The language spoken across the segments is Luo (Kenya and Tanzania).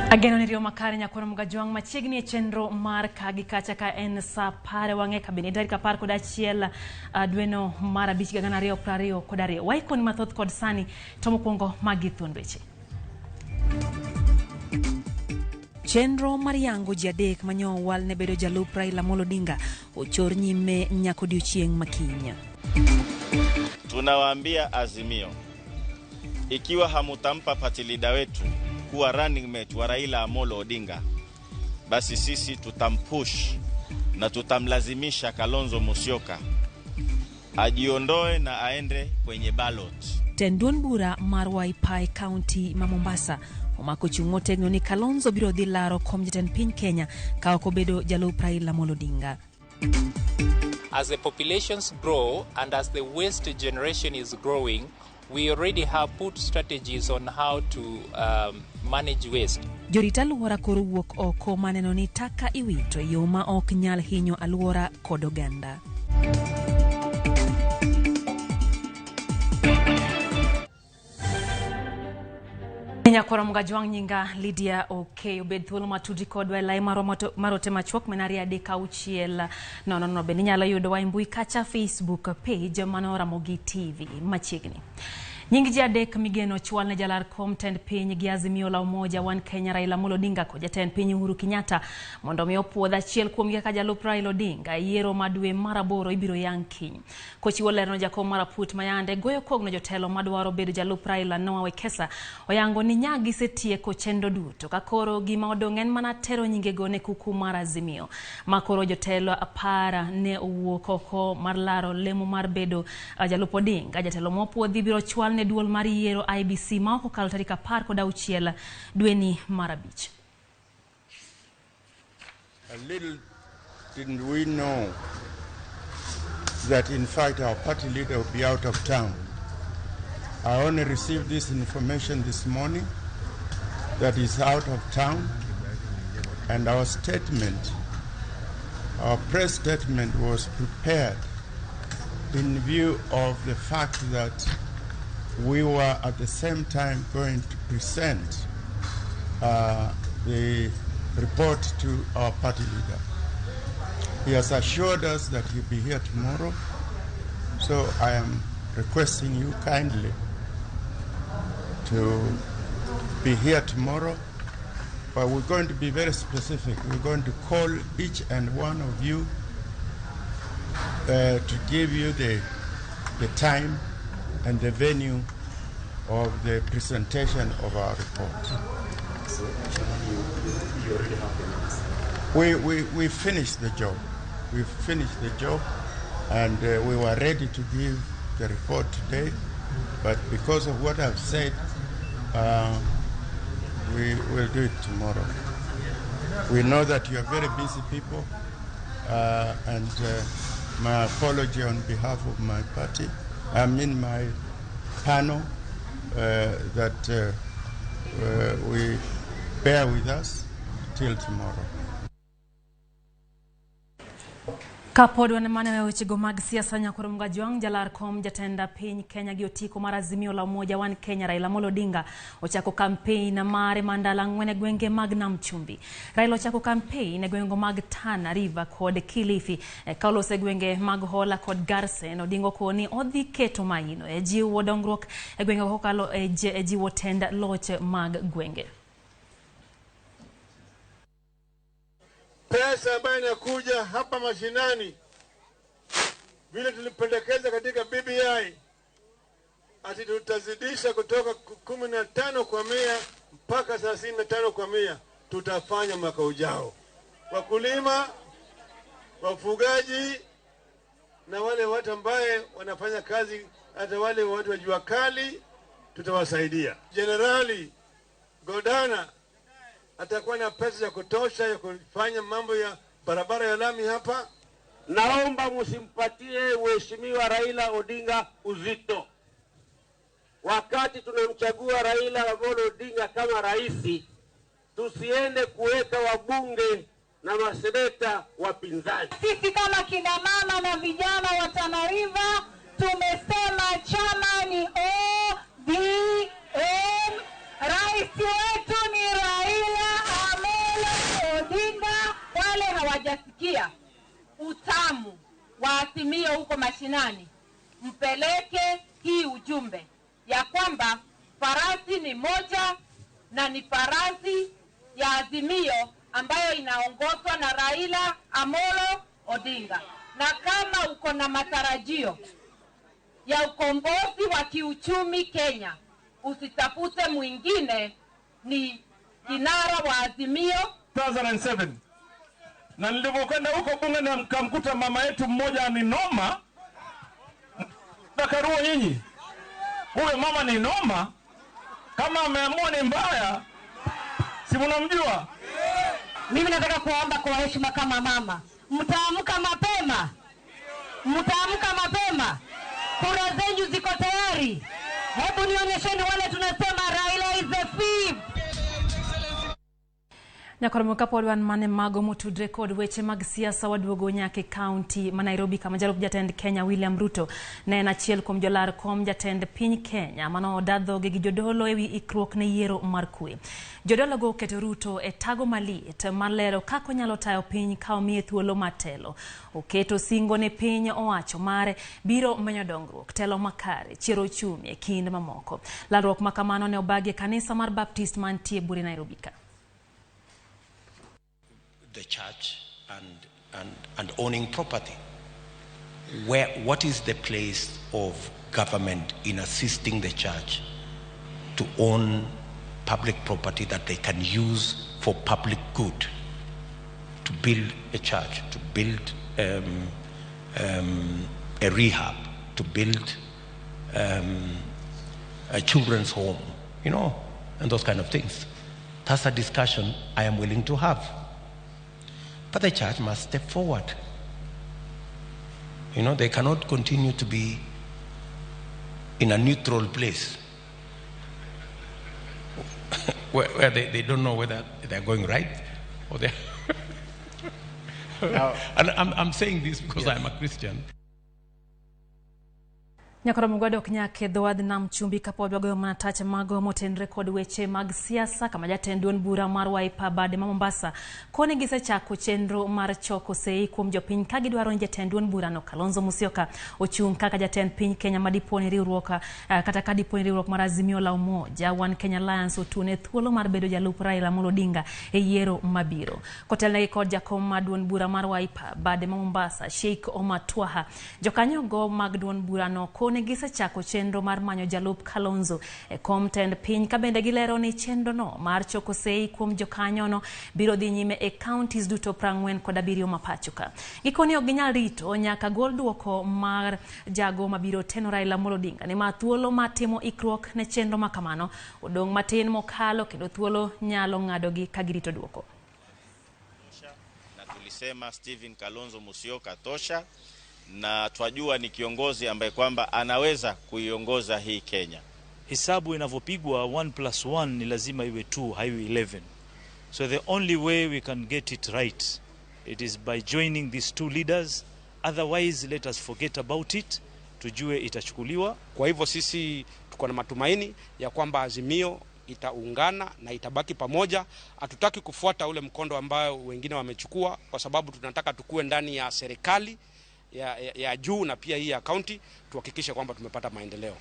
Ageno ni riyo makare nyakwar Mugajwang' machiegni e chenro mar ka gi kacha ka en sa apar e wang'e kabinde tarik 11 dweno mar 5 higa 2022. Waikoni mathoth kod sani to mokwongo magi thuond weche. Chenro mar yango ji adek manyo owal ne bedo jalup Raila Amolo Odinga ochor nyime nyaka odiochieng' makiny. Tunawaambia Azimio, ikiwa hamutampa party leader wetu kuwa running mate wa Raila Amolo Odinga, basi sisi tutampush na tutamlazimisha Kalonzo Musyoka ajiondoe na aende kwenye ballot. Tend duond bura mar Wiper County ma Mombasa omako chung' motegno ni Kalonzo biro dhi laro kom jatend piny Kenya ka ok obedo jalup Raila Amolo Odinga. As the populations grow and as the waste generation is growing, we already have put strategies on how to manage waste. Jorit alwora koro wuok oko maneno ni taka iwito e yo ma ok nyal hinyo alwora kod oganda. Nyakwara Mugajwang' nyinga Lydia Okey obed thuolo matudi kodwa e lai marwa mar ote machuok men 236 00. Bende inyalo yudowa e mbui kacha Facebook page mano Ramogi TV machiegni. Nying ji adek migeno chwal ne jalar kom tend piny gi Azimio la Umoja One Kenya Raila Amolo Odinga kod jatend piny Uhuru Kenyatta mondo mi opuodh achiel kuomgi kaka jalup Raila Odinga e yiero ma dwe mar 8 ibiro yang kiny. Kochiwo lerno jakom mar Aput Mayande goyo kogno jotelo madwaro bedo jalup Raila Noah Wekesa oyango ni nya gisetieko chenro duto ka koro gima odong' en mana tero nyingego ne kuku mar Azimio. Ma koro jotelo 10 ne owuok oko mar laro lemo mar bedo jalup Odinga. Jatelo mopuodhi biro chwal ne duol mar yiero IBC ma ok okalo tarik 16 dweni mar 5. A little didn't we know that in fact our party leader will be out of town. I only received this information this morning that he's out of town, and our statement, our press statement was prepared in view of the fact that we were at the same time going to present the report to our party leader. He has assured us that he'll be here tomorrow, so I am requesting you kindly to be here tomorrow, but we're going to be very specific. We're going to call each and one of you to give you the time and the venue of the presentation of our report. So, Chairman, you already have the names? We finished the job. We finished the job, and we were ready to give the report today, but because of what I've said, we will do it tomorrow. We know that you are very busy people, and my apology on behalf of my party, I mean my panel, that we bear with us till tomorrow. Kapod wan mana e wechego mag siasa nyakwar Mugajwang' jalar kom jatend piny Kenya gi otiko mar Azimio la Umoja One Kenya Raila Amolo Odinga ochako kampein mare mar ndalo 4 e gwenge mag Nam Chumbi. Raila ochako kampein e gwenge mag Tana River kod Kilifi ka olose e gwenge mag Hola kod Garsen. Odinga okoni odhi keto maino e jiwo dongruok e gwenge kokalo e jiwo tend loch mag gwenge. Pesa ambayo inakuja hapa mashinani, vile tulipendekeza katika BBI, ati tutazidisha kutoka 15% mpaka 35%, tutafanya mwaka ujao. Wakulima, wafugaji na wale watu ambaye wanafanya kazi, hata wale watu wa jua kali, tutawasaidia. Jenerali Godana atakuwa na pesa ya kutosha ya kufanya mambo ya barabara ya lami hapa. Naomba msimpatie Mheshimiwa Raila Odinga uzito. Wakati tunamchagua Raila Amolo Odinga kama rais, tusiende kuweka wabunge na maseneta wapinzani. Sisi kama kina mama na vijana wa Tana River tumesema chama ni ODM. Rais wetu ni Raila hawajasikia utamu wa Azimio huko mashinani, mpeleke hii ujumbe ya kwamba farasi ni moja na ni farasi ya Azimio ambayo inaongozwa na Raila Amolo Odinga. Na kama uko na matarajio ya ukombozi wa kiuchumi Kenya, usitafute mwingine, ni kinara wa Azimio. 2007 na nilipokwenda huko bunge na mkamkuta mama yetu mmoja ni noma. Dakaruo nyinyi, huyo mama ni noma, kama ameamua ni mbaya, si mnamjua? Mimi nataka kuomba kwa heshima kama mama, mtaamka mapema, mtaamka mapema, kura zenyu ziko tayari. Hebu nionyesheni wale tunasema Raila is the fifth. Nyakoromo kapod wan mane mago motudre kod weche mag siasa waduogo nyaka e kaunti ma Nairobi kama jalup jatend Kenya William Ruto ne en achiel kuom jolar kom jatend piny Kenya mano oda dhoge gi jodolo ewi ikruok ne yiero mar kwe. Jodolo go oketo Ruto e tago maliet mar lero kaka onyalo tayo piny ka omiye thuolo mar telo. Oketo singo ne piny owacho mare biro menyo dongruok, telo makare, chiero uchumi e kind mamoko. Lalruok ma kamano ne obagi e kanisa mar Baptist mantie Buri Nairobi ka. The church and owning property. What is the place of government in assisting the church to own public property that they can use for public good, to build a church, to build a rehab, to build a children's home, you know, and those kind of things? That's a discussion I am willing to have. But the church must step forward. You know, they cannot continue to be in a neutral place where they don't know whether they're going right or they're... And I'm saying this because yes, I'm a Christian. Nyakoromo gwadok nyaka e dho wadh nam chumbi kapod wagoyo mana tach mago motenre kod weche mag siasa kama jatend duond bura mar Wiper bade ma Mombasa koni gisechako chenro mar choko sei kuom jopiny ka gidwaro ni jatend duond burano Kalonzo Musyoka ochung' kaka jatend piny Kenya madipo ni riwruok kata ka dipo ni riwruok mar Azimio la Umoja One Kenya Alliance otune thuolo mar bedo jalup Raila Amolo Odinga e yiero mabiro. Kotelnegi kod jakom mar duond bura mar Wiper bade ma Mombasa Sheikh Omar Twaha, jokanyogo mag duond burano koni gisechako chenro mar manyo jalup Kalonzo e kom tend piny ka bende gilero ni chenro no mar choko sei kuom jokanyono biro dhi nyime e counties duto 47 ma pacho ka. Gikoni ok ginyal rito nyaka gol duoko mar jago mabiro teno Raila Amolo Odinga nimar thuolo mar timo ikruok ne chenro ma kamano odong' matin mokalo kendo thuolo nyalo ng'adogi ka girito duoko. Na tulisema Stephen Kalonzo Musyoka tosha, na twajua ni kiongozi ambaye kwamba anaweza kuiongoza hii Kenya. Hisabu inavyopigwa 1 + 1 ni lazima iwe 2, haiwi 11. So the only way we can get it right, it is by joining these two leaders. Otherwise, let us forget about it. Tujue itachukuliwa. Kwa hivyo sisi tuko na matumaini ya kwamba Azimio itaungana na itabaki pamoja. Hatutaki kufuata ule mkondo ambao wengine wamechukua, kwa sababu tunataka tukue ndani ya serikali ya juu na pia hii ya county, tuhakikishe kwamba tumepata maendeleo.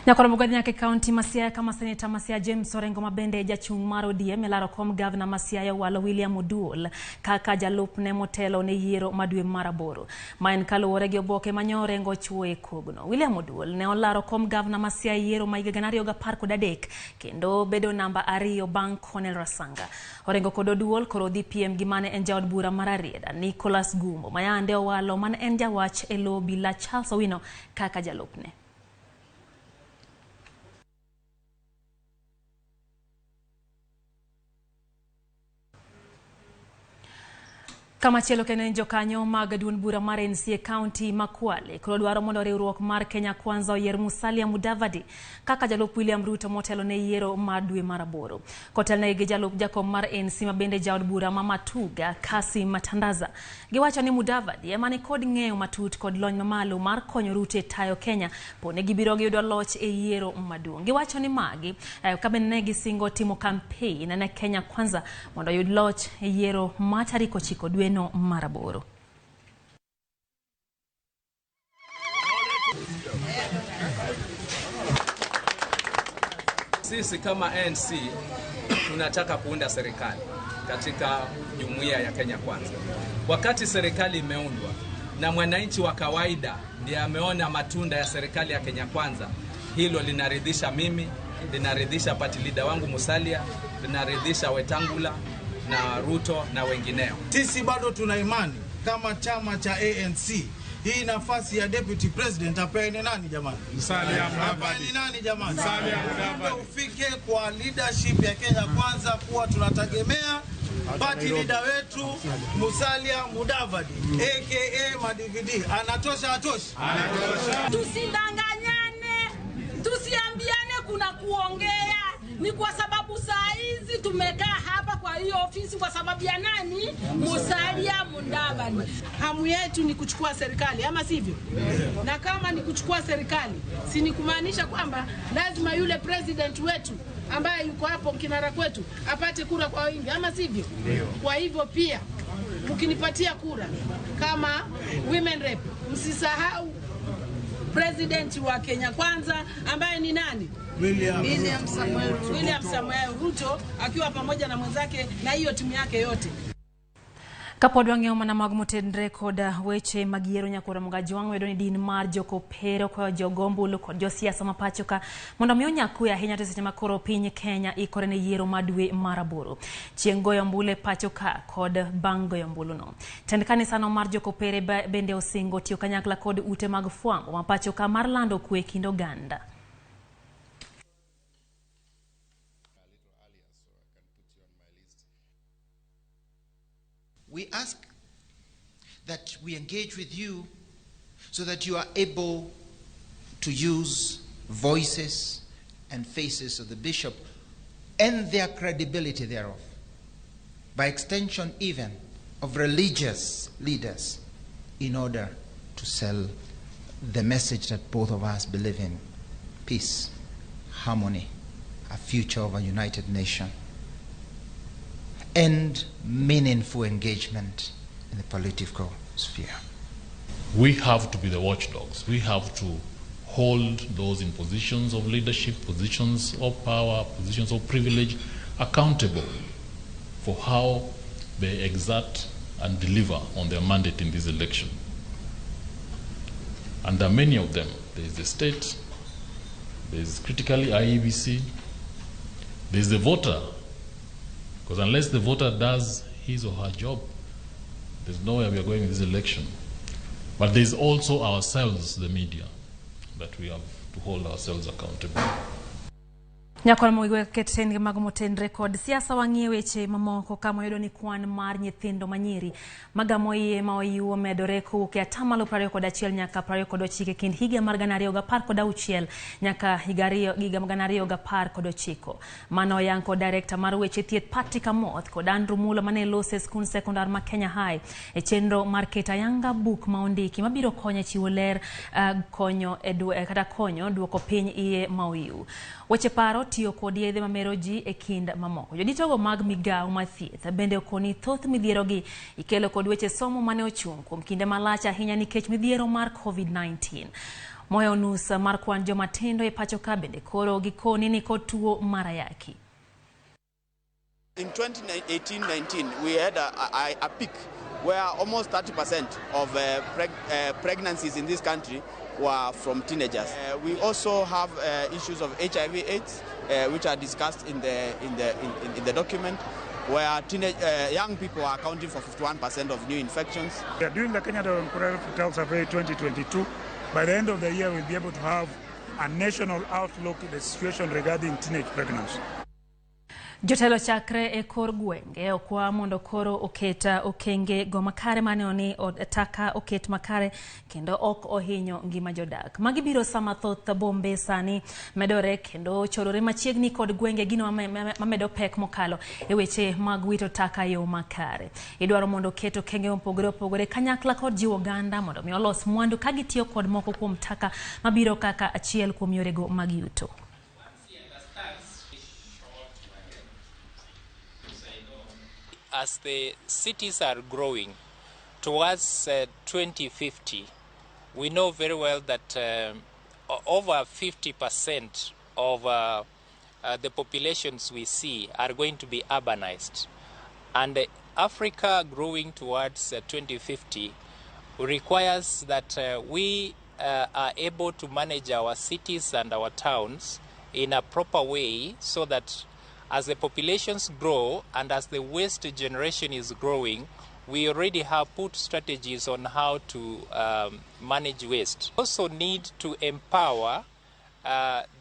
Nyakoromo gwadhi nyaka e kaunti ma Siaya kama seneta ma Siaya James Orengo mabende jachung' mar ODM e laro kom gavana ma Siaya owalo William Oduol kaka jalupne motelo ne yiero ma dwe mar 8. Ma en kaluwore gi oboke ma nyo Orengo ochiwo e kogno. William Oduol ne olaro kom gavana ma Siaya yiero ma higa 2013 kendo bedo namba 2 bang' Cornel Rasanga. Orengo kod Oduol koro dhi piem gi mane en jaod bura mar Rarieda Nicholas Gumbo ma yande owalo mane en jawach e lo Bila Charles Owino kaka jalupne. Kamachielo kendo en jokanyo mag duond bura mar NC e kaunti ma Kwale koro dwaro mondo riwruok mar Kenya Kwanza oyier Musalia Mudavadi kaka jalup William Ruto motelo ne yiero mar dwe mar 8. Kotelnegi gi jalup jakom mar NC ma bende jaod bura ma Matuga Kassim Matandaza. Giwacho ni Mudavadi ema nikod ng'eyo matut kod lony mamalo mar konyo Ruto e tayo Kenya pone gibiro giyudo loch e yiero maduong'. Giwacho ni magi ka bende ne gisingo timo kampein ne Kenya Kwanza mondo oyud loch e yiero ma tarik 9 dwe no mar 8. Sisi kama ANC tunataka kuunda serikali katika jumuiya ya Kenya Kwanza. Wakati serikali imeundwa na mwananchi wa kawaida ndiye ameona matunda ya serikali ya Kenya Kwanza, hilo linaridhisha mimi, linaridhisha party leader wangu Musalia, linaridhisha Wetangula na Ruto na wengineo. Sisi bado tuna imani kama chama cha ANC, hii nafasi ya deputy president apewe nani jamani? Musalia Mudavadi. Nani jamani? Musalia Mudavadi. Ufike kwa leadership ya Kenya Kwanza kuwa tunategemea party leader wetu Musalia Mudavadi aka Madividi. Anatosha, atosha? Anatosha. Tusidanganyane, tusiambiane kuna kuongea. Ni kwa sababu saa hizi tumekaa hapa kwa hiyo ofisi kwa sababu ya nani? Musalia Mudavadi. Hamu yetu ni kuchukua serikali, ama sivyo? Na kama ni kuchukua serikali, si ni kumaanisha kwamba lazima yule president wetu ambaye yuko hapo kinara kwetu apate kura kwa wingi, ama sivyo? Kwa hivyo pia mkinipatia kura kama women rep, msisahau president wa Kenya Kwanza ambaye ni nani? William Samuel Ruto akiwa pamoja na mwenzake na hiyo timu yake yote. Kapod wang'eyo mana mag motenre kod weche mag yiero nyakoro Mgajwang' wedo ni din mar Jokopere kwayo jogo ombulu kod josiasa ma pacho ka mondo mi onyakwe ahinya to seche ma koro piny Kenya ikore ne yiero ma dwe mar 8. Chieng' goyo ombulu e pacho ka kod bang' goyo ombuluno. Tend kanisano mar Jokopere bende osingo tiyo kanyakla kod ute mag fwambo ma pacho ka mar lando kwe kind oganda. We ask that we engage with you so that you are able to use voices and faces of the bishop and their credibility thereof, by extension even of religious leaders, in order to sell the message that both of us believe in: peace, harmony, a future of a united nation, and meaningful engagement in the political sphere. We have to be the watchdogs. We have to hold those in positions of leadership, positions of power, positions of privilege accountable for how they exert and deliver on their mandate in this election. And there are many of them. There is the state, there is critically IEBC, there is the voter. Because unless the voter does his or her job, there's nowhere we are going in this election. But there's also ourselves, the media, that we have to hold ourselves accountable. Nyakoro mogiwe ketenge mag motenre kod siasa wang'iye weche mamoko kama yudo ni kwan mar nyithindo manyiri magamo iye ma oyiwo medore kowuok e atamalo 21 nyaka 29 kind higa mar 2016 nyaka higa 2019. Mano oyang kod director mar weche thieth Patrick Amoth kod Andrew Mulo mane lose skund sekondar ma Kenya High e chenro mar keto ayanga buk ma ondiki mabiro konyo chiwo ler konyo kata konyo duoko piny iye ma oyiw. Weche paro tiyo kod yedhe mamero ji e kind mamoko. Joditogo mag migawo mar thieth bende okoni thoth midhierogi ikelo kod weche somo mane ochung' kuom kinde malach ahinya nikech midhiero mar COVID-19. Moyo nus mar kwan joma tindo e pacho ka bende koro gikoni ni kod tuo mar ayaki. In 2018-19, we had a peak where almost 30% of pregnancies in this country were from teenagers. We also have issues of HIV/AIDS, which are discussed in the document, where young people are accounting for 51% of new infections. We are doing the Kenya Demographic Health Survey 2022. By the end of the year, we'll be able to have a national outlook at the situation regarding teenage pregnancy. Jotelo chakre e kor gwenge okwa mondo koro oket okenge go makare maneno ni taka oket makare kendo ok ohinyo ngima jodak. Magi biro sama thoth bombe sani medore kendo chorore machiegni kod gwenge gino mamedo pek mokalo e weche mag wito taka e yo makare. Idwaro mondo oket okenge mopogore opogore kanyakla kod jiwo oganda mondo mi olos mwandu ka gitiyo kod moko kuom taka mabiro kaka achiel kuom yorego mag yuto. As the cities are growing towards 2050, we know very well that over 50% of the populations we see are going to be urbanized. And Africa growing towards 2050 requires that we are able to manage our cities and our towns in a proper way so that as the populations grow and as the waste generation is growing, we already have put strategies on how to manage waste. We also need to empower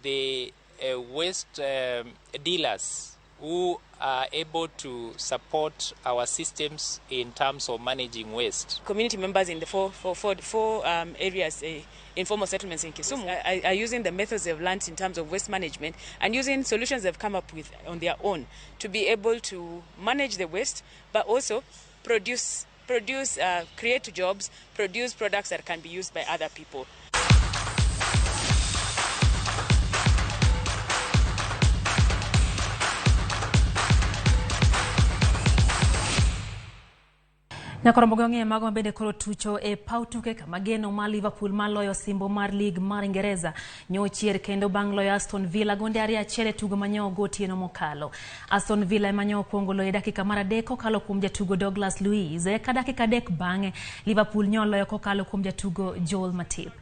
the waste dealers who are able to support our systems in terms of managing waste. Community members in the four areas, informal settlements in Kisumu, are using the methods they've learned in terms of waste management and using solutions they've come up with on their own to be able to manage the waste, but also produce, create jobs, produce products that can be used by other people. Nyakorombo gong'e mago mabende koro tucho e paw tuke kama geno mar Liverpool maloyo osimbo mar lig mar Ingereza nyochier kendo bang' loyo Aston Villa gonde 2-1 e tugo manyo gotieno mokalo. Aston Villa ema nyo okuongo loyo e dakika mar 3 kokalo kuom jatugo Douglas Luiz, eka dakika 3 bang'e Liverpool nyoloyo kokalo kuom jatugo Joel Matip.